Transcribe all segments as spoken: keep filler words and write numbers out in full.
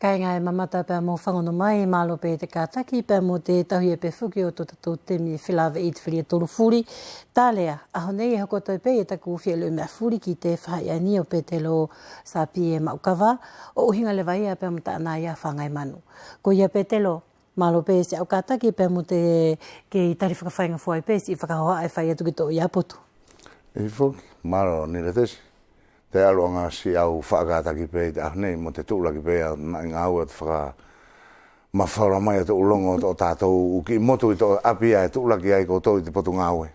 Kāiga ʻe mamata pea mo fagono mai, mālō pe te kātaki pea mo te tauhi pe foki ʻo totatou temi felāveʻi ʻi te feliatolu fuli. Talea, ʻaho nei ʻe hoko atu pe ia taku fia iloʻi meʻa fuli ki te faʻahi ʻaeni ʻo Petelo Sapie Maʻukava, ʻo ʻuhiga leva ia pea mo tana ia fagai manu. Koia Petelo, mālō pe siʻau kātaki pea mo te kei tali fakafaigafua ai pe siʻi fakahoha ʻe fai atu ki tou ia potu. ʻEi foki, mālō Niletesi. Te ʻaluʻaga siʻau fakakātaki pe ʻi te ʻaho nei mo te tuʻulaki pe ʻa naʻi gāue ʻo te fakamafola mai ʻo te ʻu logo ʻo totatou ʻu kiʻi motu ʻi totatou ʻapi ʻae ʻe tuʻulaki ai koutou ʻi te potu gāue.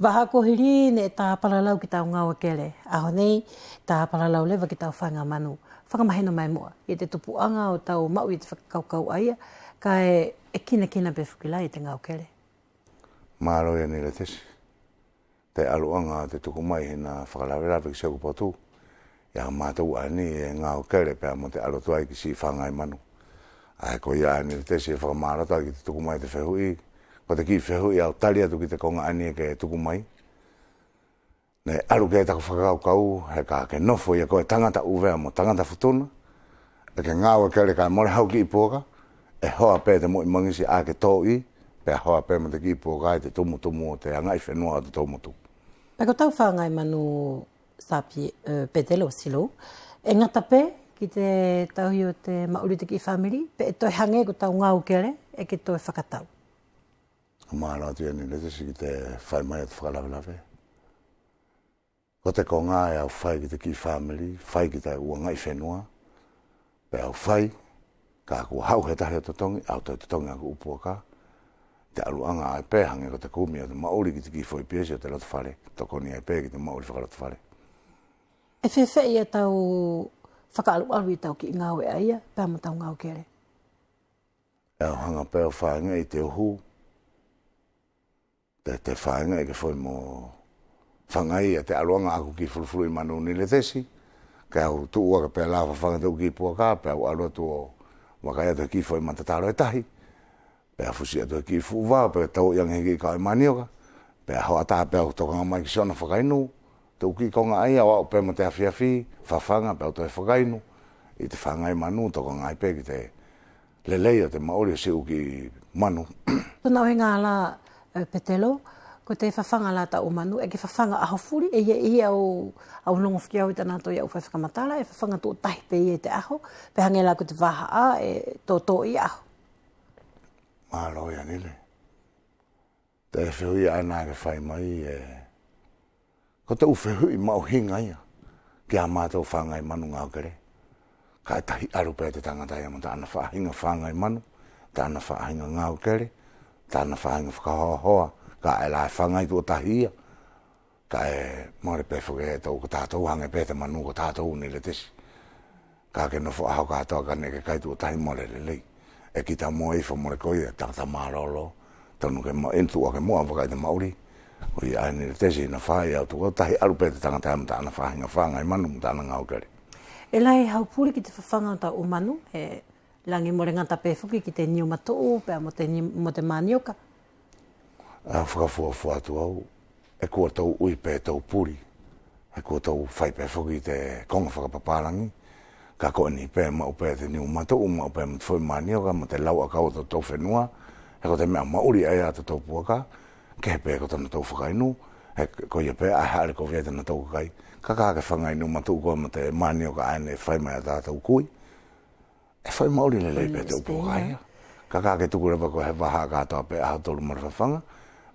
Vaha kua hili neʻe ta palalau ki tau gaue kele. ʻAho nei ta palalau leva ki tau fagai manu. Fakamahino mai muʻa ia te tupuʻaga ʻo tau maʻu ia te fakakaukau ʻaia, kaʻe ʻe kinakina pe foki la ia te gaue kele. Mālō ia Niletesi. Te ʻaluʻaga ʻo te tuku mai hina fakalavelave ki siʻoku potu. Ia matou ʻaeni ʻe gaue kele pea mo te ʻalu atu ai ki siʻi fagai manu. ʻAe koia ʻaeni Niletesi ʻe fakamālō atu ai ki te tuku mai te fehuʻi. Ko te kiʻi fehuʻi ʻe au tali atu ki te koga ʻaeni ʻe ke tuku mai. Neʻe ʻalu ke taku fakakaukau he ka ke nofo ia ko he tagata ʻUvea mo tagata Futuna, ʻe ke gaue kele kaʻe mole hau kiʻi puaka, ʻe hoa pe te moʻi magisi ʻae ke toʻi, pea hoa pe mo te kiʻi puaka ʻi te tumutumu ʻo te agaʻi fenua ʻo totatou motu. Pea ko tau fagai manu Sapie, ʻe, Petelo Silou, ʻe gata pe ki te tauhi ʻo te maʻuli ʻo te kiʻi famili, peʻe toe hage ko tau gaue kele ʻe ke toe fakatau. Mālō atu ia Niletesi ki te fai mai ʻo te fakalavelave. Ko te koga ʻe au fai ki te kiʻi famili, fai ki te ʻu agaʻi fenua, pea au fai, ka kua haʻu he tahi ʻo totogi, au toe totogi ʻaku ʻu puaka. Te ʻaluʻaga ʻae pe hage ko te kumi ʻo te maʻuli ki te kiʻi foʻi piesi ʻo te loto fale, tokoni ai pe ki te maʻuli fakalotofale. ʻE feafeaʻi ia tau fakaʻaluʻalu ʻi tau kiʻi gaue ʻaia pea mo tau gaue kele? ʻE au haga pe ʻo faigaʻi te uhu, te, te faigaʻi ke foʻi mo fagai ia te ʻaluʻaga ʻaku kiʻi fulufuluʻi manu Niletesi, ke au tuʻu ake pe la fafaga te ʻu kiʻi puaka, pea au ʻalu atu ʻo vakai atu he kiʻi foʻi matatalo ʻe tahi, pea fusi atu he kiʻi fuʻu vao, pea tauʻi age he kiʻi kau ʻi manioka, pea hoʻata pea au tokaga mai ki siʻona fakainu, te ʻu kiʻi koga ʻaia ʻo aʻu pe mo te afiafi, fafaga pea au toe fakainu ʻi te fagai manu, tokaga ai pe ki te lelei ʻo te maʻuli ʻo siʻi ʻu kiʻi manu. Tona ʻuhiga la, ʻe, Petelo, ko te fafaga la tau manu, ʻe ke fafaga ʻaho fuli, ʻe ʻi ai, ʻe ʻi ai au, au logo foki au ʻi tanatou ia ʻu fai fakamatala, ʻe fafaga tuʻa tahi pe ia ʻi te ʻaho, pe hage la ko te vahaʻa, ʻe totoʻi ʻaho. Mālō ia Nile. Te fehuʻi ʻaena ʻe ke fai mai ʻe, ko te ʻu fehuʻi maʻuhiga ia kia matou fagai manu gaue kele. Kaʻe tahi alu pe te tagata ia mo tana faʻahiga fagai manu, tana faʻahiga gaue kele, tana faʻahiga fakahoahoa, kaʻe la ʻe fagai tuʻa tahi ia. Kaʻe mole pe foki ʻe tou ko tatou hage pe te manu ko tatou Nile Tesi. Ka ke nofo ʻaho katoa ka neʻe ke kai tuʻa tahi mole lelei. ʻE kita mo ifo mole koia tagata malolo. Tonu ke ma-, inu tuʻa ke moʻa vakai te maʻuli. Koia ʻae Nile Tesi ʻi ʻena faʻahi ʻe au tuku au tahi alu pe te tagata ia mo tana faʻahiga fagai manu mo tana gaue kele. ʻE lahi hau puli ki te fafaga ʻo tau manu, he lagi mole gata pe foki ki te niu matuʻu pea mo te ni-, mo te manioka. ʻE au fakafuafua atu au, ʻe kua tou ui pe tou puli, he kua tou fai pe foki te koga fakapapalagi, ka ko ʻeni pe maʻu pe te niu matuʻu, maʻu pe mo te foʻi manioka, mo te lau ʻakau ʻo totatou fenua, he ko te meʻa maʻuli ʻaia ʻa totatou puaka, kehe pe ko tanatou fakainu, he koia pe ʻae haʻele kovi ai tanatou kakai, ka ka ke fagai niu matuʻu koe mo te manioka ʻae neʻe fai mai ʻa tatou kui. ʻE fai maʻuli lelei pe te ʻu puaka ia. Ka ka ke tuku leva koe he vaha katoa pe ʻaho tolu mole fafaga.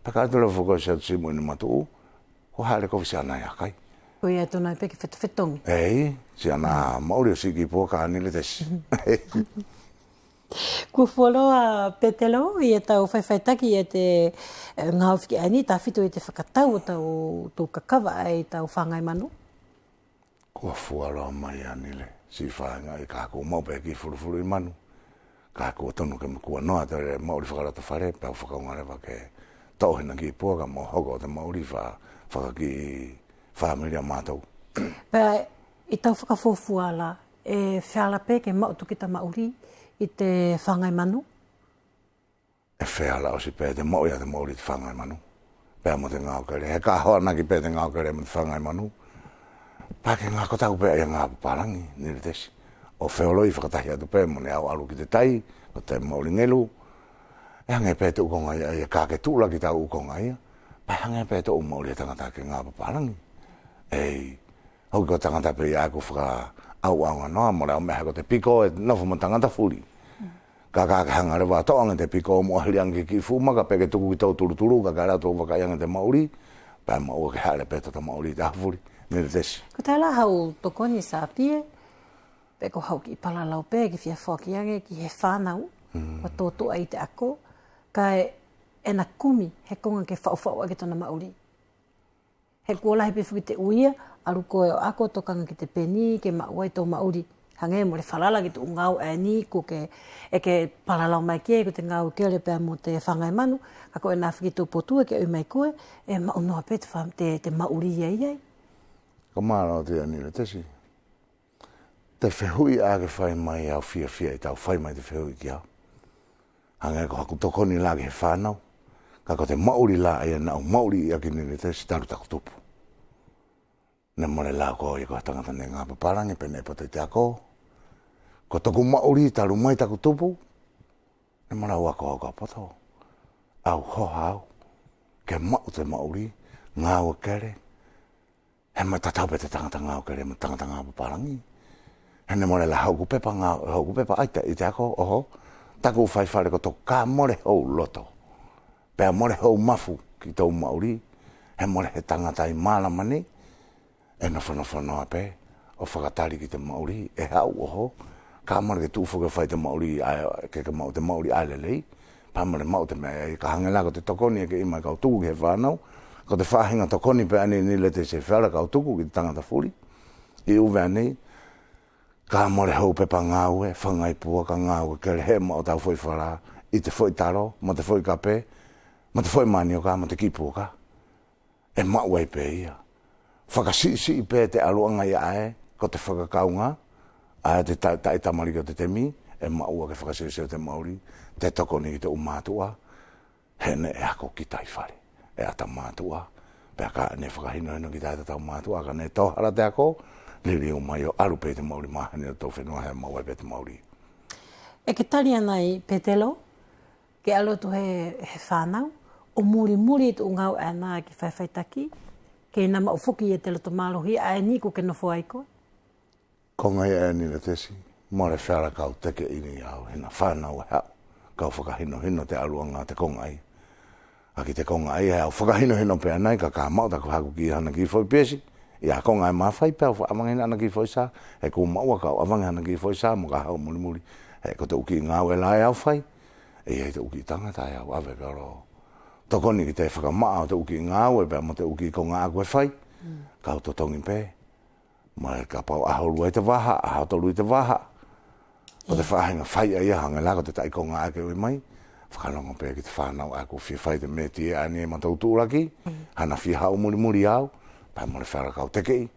Pe ka tuku leva koe siʻau simu ʻi niu matuʻu, kua haʻele kovi siʻana ia kai. Koia tonu pe ke fetofetogi. ʻEi, siʻana maʻuli ʻo siʻi kiʻi puaka ʻa Nile Tesi. Kua fualoa Petelo ia tau faifaitaki ia te, eh, gaue fiki ʻaeni, tafito ia te fakatau ʻo tau, tau kakava ʻae ʻi tau fagai manu. Kua fualoa mai ia Nile, siʻi faiga ʻi ka kua maʻu pe kiʻi fulufuluʻi manu. Ka kua tonu ke makua noa te maʻuli fakaloto fale, pea au fakaʻuga leva ke toʻo hina kiʻi puaka mo hoko ʻo te maʻuli fa-, fakakiʻi famili ʻa matou. Pea ʻi tau fakafuafua la, ʻe feala pe ke maʻu atu kita maʻuli ʻi te fagai manu? ʻE feala ʻosi pe te maʻu ia te maʻuli ʻi te fagai manu. Pea mo te gaue kele, he ka hoa anaki pe te gaue kele mo te fagai manu. Pea ke gako tau pe ia gaue papalagi, Nile Tesi. ʻo feoloi fakatahi atu pe mo neʻe au alu ki te tai, ko te maʻuli gelu. ʻE hage pe te ʻu koga ia, ia ka ke tuʻulaki tau ʻu koga ia. Pea hage pe te ʻu maʻuli ʻa tagata ake ga papalagi. ʻEi, hoki ko tagata pe ia ʻaku fakaʻauʻauga noa, mole au meʻa he ko te piko ʻe nofo mo tagata fuli. Kaʻe ka ke haga leva ʻo toʻo age te piko mo ʻahiʻahi age ki fuʻu maka pe ke tuku ki tou tulutulu, kaʻe ka lea tou vakaʻi age te maʻuli, pea maʻua ke haʻele pe tota maʻuli ʻi te ʻaho fuli. Niletesi. Ko te ʻalu hau tokoni Sapie, pe ko hau kiʻi palalau pe ke fia foaki age ki he fanau, kua toʻotoʻo ʻi te ako, kaʻe ʻe ina kumi he koga ke faʻufaʻu ake tona maʻuli. He kua lahi pe foki te ui ia, alu koe ʻo ako, tokaga ki te peni, ke maʻu ai tou maʻuli. Hage mole falala ki te ʻu gaue ʻaeni, kua ke, ʻe ke palalau mai ki ai, ko te gaue kele pea mo te fagai manu, kaʻe ko ʻena foki tou potu ʻe ke ui mai koe, ʻe maʻu noa pe te fa-, te, te maʻuli ia ʻi ai. Ka mālō atu ia Niletesi. Te fehuʻi ʻae ke fai mai, au fiafia ʻi tau fai mai te fehuʻi kia au. Hage ko haku tokoni la ki he fanau. Kaʻe ko te maʻuli la ʻaia neʻe au maʻuli ʻaki Niletesi talu taku tupu. Neʻe mole lau koe ia ko he tagata neʻe ga papalagi pe neʻe poto ʻi te ako. Ko toku maʻuli talu mai taku tupu. Neʻe mole au ako au ka poto. Au hoha au ke maʻu te maʻuli, gaue kele. He mole tatau pe te tagata gaue kele mo te tagata gaue papalagi. He neʻe mole la hoku pepa gaue, hoku pepa ʻaita ʻi te ako, ʻoho. Taku fai fale ko toku ka mole hou loto. Pea mole hou mafu ki tou maʻuli. He mole he tagata ʻi malama nei ʻe nofonofo noa pe ʻo fakatali ki te maʻuli, ʻe haʻu, ʻoho. Ka mole ke tuʻu foki ʻo fai te maʻuli ʻae, ke, ke maʻu te maʻuli ʻae lelei. Pea mole maʻu te meʻa ia, kaʻe hage la ko te tokoni ʻe ke ui mai kau tuku ki he fanau. Ko te faʻahiga tokoni pe ʻaeni Niletesi ʻe feala kau tuku ki te tagata fuli ʻi ʻUvea nei. Ka mole hou pepa gaue, fagai puaka, gaue kele, he maʻu tau foʻi falā ʻi te foʻi talo, mo te foʻi kape, mo te foʻi manioka, mo te kiʻi puaka. ʻE maʻu ai pe ia. Fakasiʻisiʻi pe te ʻaluʻaga ia ʻae ko te fakakauga ʻa te ta-, taʻi tamaliki ʻo te temi, ʻe maʻua ke fakasiosio te maʻuli, te tokoni ki te ʻu matuʻa. He neʻe ako kita ʻi fale, ʻe ata matuʻa. Pea ka neʻe fakahinohino kita e tau matuʻa, ka neʻe tohala te ako, liliu mai ʻo alu pe ʻi te maʻuli mahani ʻo tou fenua he maʻu ai pe te maʻuli. ʻE ke tali anai Petelo, ke alu atu he, he fanau ʻo mulimuli ʻi te ʻu gaue ʻaena ki faʻifaʻitaki, ke ina maʻu foki ia te loto malohi ʻaeni kua ke nofo ai koe. Koga ia ʻaeni Niletesi, mole feala kau tekeʻi au he ʻe ina fanau ʻe haʻu, kau fakahinohino te ʻaluʻaga ʻo te koga ʻaia. ʻAki te koga ʻaia ʻe au fakahinohino pe anai, kaʻe ka maʻu taku haku kiʻi hana kiʻi foʻi pesi ia koga ʻe mafai pea au fakaʻavage hana kiʻi foʻi sa, he kua maʻua kau ʻavage hana kiʻi foʻi sa mo ka haʻu mulimuli. He ko te ʻu kiʻi gaue la ʻe au fai, ʻe ʻi ai te ʻu kiʻi tagata ʻe au ʻave pea lo tokoni ki te fakamaʻa ʻo te ʻu kiʻi gaue pea mo te ʻu kiʻi koga ʻaku ʻe fai. Kau totogi pe. Mai kapau ʻaho lua ʻi te vaha, ʻaho tolu ʻi te vaha. Ko te faʻahiga fai ʻaia, hage la ko te taʻi koga ʻae ke ui mai. Fakalogo pe ki te fanau ʻae kua fia fai te metie ʻaeni ʻe matou tuʻulaki. Hana fia haʻu mulimuli au, pea mole feala kau tekeʻi.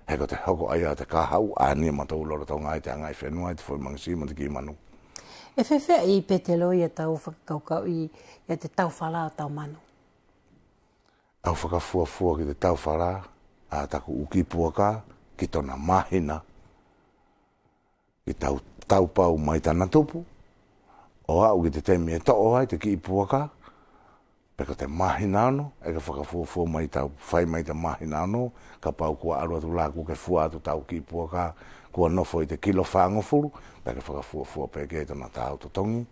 He ko te hoko ʻaia ʻo te kahaʻu ʻaeni ʻe matou lolotoga ai te agaʻifenua ʻi te foʻi magisi mo te kiʻi manu. ʻE feafeaʻi Petelo ia tau fakakaukauʻi ia te tau falā ʻo tau manu? Au fakafuafua ki te tau falā ʻa taku ʻu kiʻi puaka ki tona mahina, ki tau taupau mai tana tupu ʻo aʻu ki te temi ʻe toʻo ai te kiʻi puaka. Pe ko te mahina ono, ʻe ke fakafuafua mai tau fai mai te mahina ono, kapau kua alu atu la kua ke fua atu tau kiʻi puaka kua nofo ʻi te kilo fagofulu, pe ʻe ke fakafuafua pe ke ʻi tona tau totogi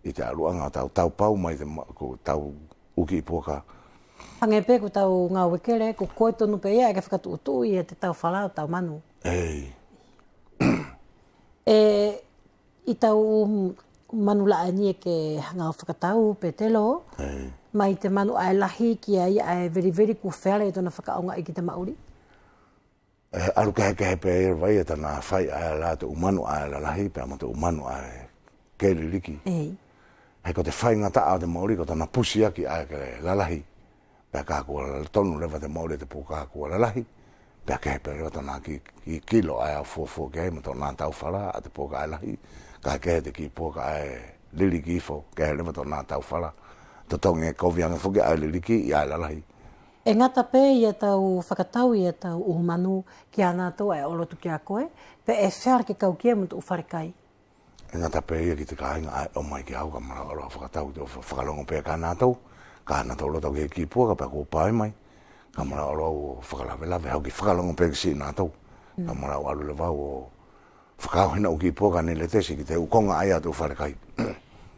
ʻi te ʻaluʻaga ʻo tau taupau mai te ma-, ko tau ʻu kiʻi puaka. Hage pe ko tau gaue kele, ko koe tonu pe ia ʻe ke fakatuʻutuʻu ia te tau falā ʻo tau manu. ʻEi. ʻE ʻi tau manu la ʻaeni ʻe ke haga ʻo fakatau Petelo, ʻEi. Mai te manu ʻae lahi ki ai ʻae veliveli kua feala ia tona fakaʻaogaʻi ki te maʻuli? ʻE alu kehekehe pe ia vai e tana fai ʻae la te ʻu manu ʻae lalahi pea mo te ʻu manu ʻae kei liliki. ʻEi. He ko te faigataʻa ʻo te maʻuli ko tana pusiaki ʻae ke lalahi. Pea ka kua tonu leva te maʻuli ʻo te puaka kua lalahi, pea kehe pe leva tona kiʻi, kiʻi kilo ʻae au fuafua ki ai mo tona tau falā ʻa te puaka ʻae lahi. Kaʻe kehe te kiʻi puaka ʻae liliki ifo, kehe leva tona tau falā. Totogi ʻe kovi age foki ʻae liliki ia ʻae lalahi. ʻE gata pe ia tau fakatau ia tau ʻu manu kia natou ʻae ʻe olo atu kia koe, peʻe feala ke kau ki ai mo te ʻu fale kai. ʻE gata pe ia ki te kaiga ʻae ʻe ʻomai mai kia au, ka malau ʻalu au ʻo fakatau ki te ʻu fa-, fakalogo pe kia natou, ka natou loto ki he kiʻi puaka pea kua paʻi mai, ka malau ʻalu au ʻo fakalavelave, hoki fakalogo pe ki siʻi natou, ka malau ʻalu leva au ʻo fakaʻohi ʻena ʻu kiʻi puaka nei Letesi ki te ʻu koga ʻaia ʻo te ʻu fale kai.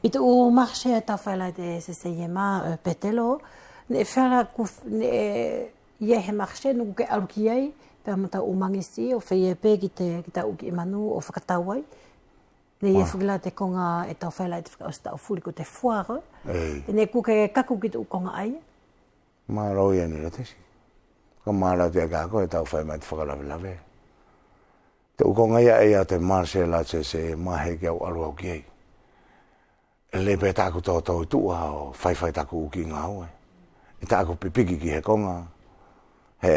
ʻI te ʻu marché ʻae tau fai la e te C C I M A, e, Petelo, neʻe feala kua f-, neʻe ʻi ai he marché neʻe kua ke ʻalu ki ai, pea mo tau ʻu magisi ʻo feia pe ki te, ki tau ʻu kiʻi manu ʻo fakatau ai. Neʻe ʻi ai foki la te koga ʻe tau fai la e te fakaʻosi tau fuli ko te foire. Ei. Neʻe kua ke kaku ki te ʻu koga ʻaia. Malo ia nei Letesi. Ka malo atu ia kia koe ʻe tau fai mai te fakalavelave. Te ʻu koga ia ʻaia ʻo te marché la C C I M A heʻeki au ʻalu au ki ai. ʻE lelei pe taku toto ʻi tuʻa ʻo faifai taku ʻu kiʻi gaue. ʻE taku pipiki ki he koga. He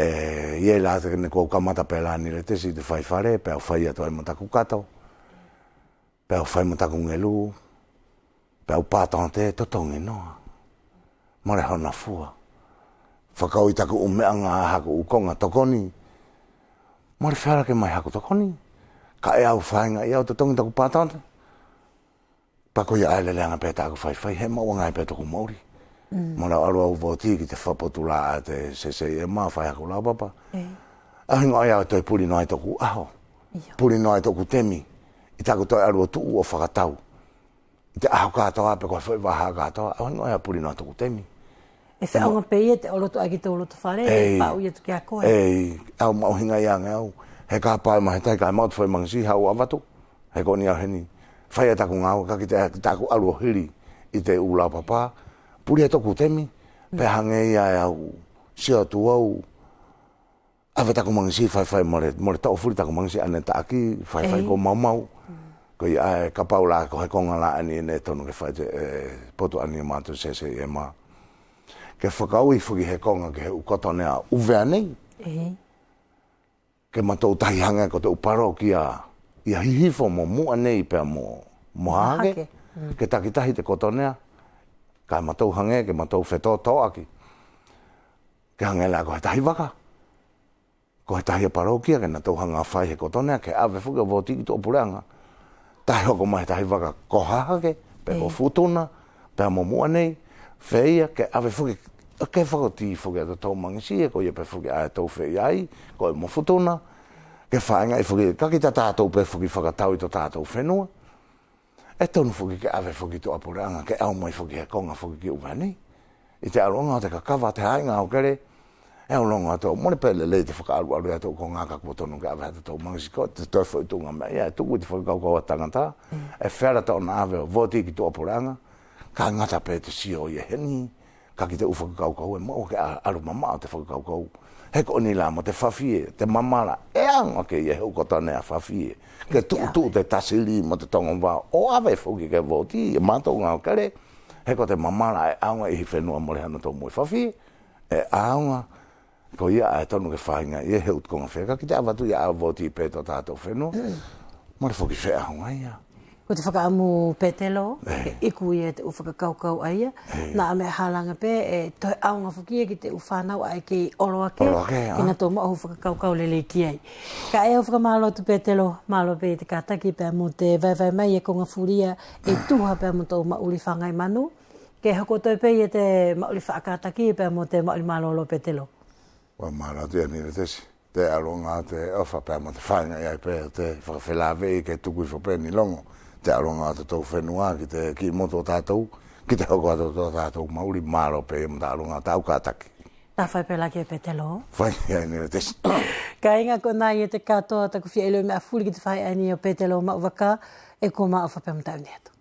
ʻi ai la te neʻe kua au kamata pe la nei Letesi ʻi te fai fale, pea au fai atu ai mo taku kato. Pea au fai mo taku gelu, pea au patente totogi noa. Mole hona fua. Fakaui taku ʻu meʻa ga haku ʻu koga tokoni. Mole feala ke ʻomai haku tokoni. Kaʻe au faiga ia ʻo totogi taku patente. Pea koia ʻae lelei age pe taku faifai, he maʻua age pe toku maʻuli. Malau ʻalu au voti ki te fapotu la ʻa te C C I M A fai haku laupapa. ʻE au higoa ia ʻo toe puli noa ai toku ʻaho. Puli noa ai toku temi. ʻI taku toe ʻalu ʻo tuʻu ʻo fakatau. ʻI te ʻaho katoa pe ko he foʻi vaha katoa, au higoa ia puli noa toku temi. ʻE feʻauga pe ia te olo atu ʻae ki tou loto fale, ʻe paʻu ia atu kia koe. Ei, au maʻuhiga ia age au. He ka paʻi mai he tahi kaʻe maʻu te foʻi magisi, haʻu ʻo ʻavatu. He ko ʻeni au heni. Fai ia taku gaue, kaʻe ki te, ki taku ʻalu ʻo hili ʻi te ʻu laupapa. Puli ia toku temi. Pea hage ia ʻe au sio atu au ʻave taku magisi faifai mole, mole toʻo fuli taku magisi ʻae neʻe taʻaki, faifai ko maumau. Koia ʻae kapau la ko he koga la ʻaeni neʻe tonu ke fai te, e, potu ʻaeni ʻa matou C C I M A. Ke fakaui foki he koga ki he ʻu kotonea ʻa ʻUvea nei. Ke matou tahi hage ko te ʻu palokia ia Hihifo mo Muʻa nei pea mo, mo Hahake. Ke takitahi te kotonea. Kaʻe matou hage, ke matou fetotoʻaki. Ke hage la ko he tahi vaka. Ko he tahi ʻa palokia ke natou haga fai he kotonea, ke ʻave foki ʻo voti ki tuʻa puleʻaga. Tahi hoko mai he tahi vaka ko Hahake, pe ko Futuna, pea mo Muʻa nei, feia ke ʻave foki, ke fakaoti foki ʻa totatou magisi, ʻe koia pe foki ʻae tou feia ai, koe mo Futuna, ke faigaʻi foki, kaʻe kita tatou pe foki fakatau ʻi totatou fenua. ʻE tonu foki ke ʻave foki tuʻa puleʻaga, ke ʻaumai foki he koga foki ki ʻUvea nei. ʻI te ʻaluʻaga ʻo te kakava, te haʻiga ʻo kele, ʻe au logo atu, mole pe lelei te fakaʻaluʻalu ia te ʻu koga kaʻe kua tonu ke ʻave ha totatou magisi ko te toe foʻi tuʻuga meʻa ia ʻe tuku ʻi te fakakaukau ʻa tagata, ʻe feala tona ʻave ʻo voti ki tuʻa puleʻaga, kaʻe gata pe te sio ia heni, kaʻe ki te ʻu fakakaukau ʻe maʻua ke ʻa-, ʻalu mamaʻo te fakakaukau. He ko ʻeni la mo te fafie, te mamala, ʻe ʻaoga ke ia he ʻu kotonea fafie. Ke tuʻutuʻu te tasili mo te togovao, ʻo ʻave foki ke voti, ʻe matou gaue kele, he ko te mamala ʻe ʻaoga ʻi he fenua mole hanatou moʻi fafie, ʻe ʻaoga, koia ʻae tonu ke faiga ia he ʻu koga fea, kaʻe ki te ʻavatu ia ʻa voti pe totatou fenua. Mole foki feʻauga ia. Ko te fakaʻamu Petelo, ke iku ia te ʻu fakakaukau ʻaia. Naʻa meʻa halaga pe, ʻe toe ʻaoga foki ia ki te ʻu fanau ʻae kei olo ake, ke natou maʻu ʻu fakakaukau lelei ki ai. Kaʻe au fakamalo atu Petelo, malo pe ʻi te kataki pea mo te vaevae mai e koga fuli ia ʻe tuha pea mo tou maʻuli fagai manu. Ke hoko toe pe ia te maʻuli fakataki pea mo te maʻuli malolo Petelo. Ua malo atu ia Niletesi. Te ʻaluʻaga ʻo te ʻofa pea mo te faiga ia pe ʻo te fakafelaveʻi ke tuku ifo pe ni logo te ʻaluʻaga ʻo totatou fenua ki te kiʻi motu ʻo tatou, ki te hoko atu ʻo totatou maʻuli. Malo pe ia mo te ʻaluʻaga ʻo tau kataki. Ta fai pe la kia Petelo. Fai ia Niletesi. Kaiga, ko ʻena ia te katoa taku fia iloʻi meʻa fuli ki te faʻahi ʻaeni ʻo Petelo Maʻuvaka, ʻe kua maʻu ʻofa pea mo taʻu ni atu.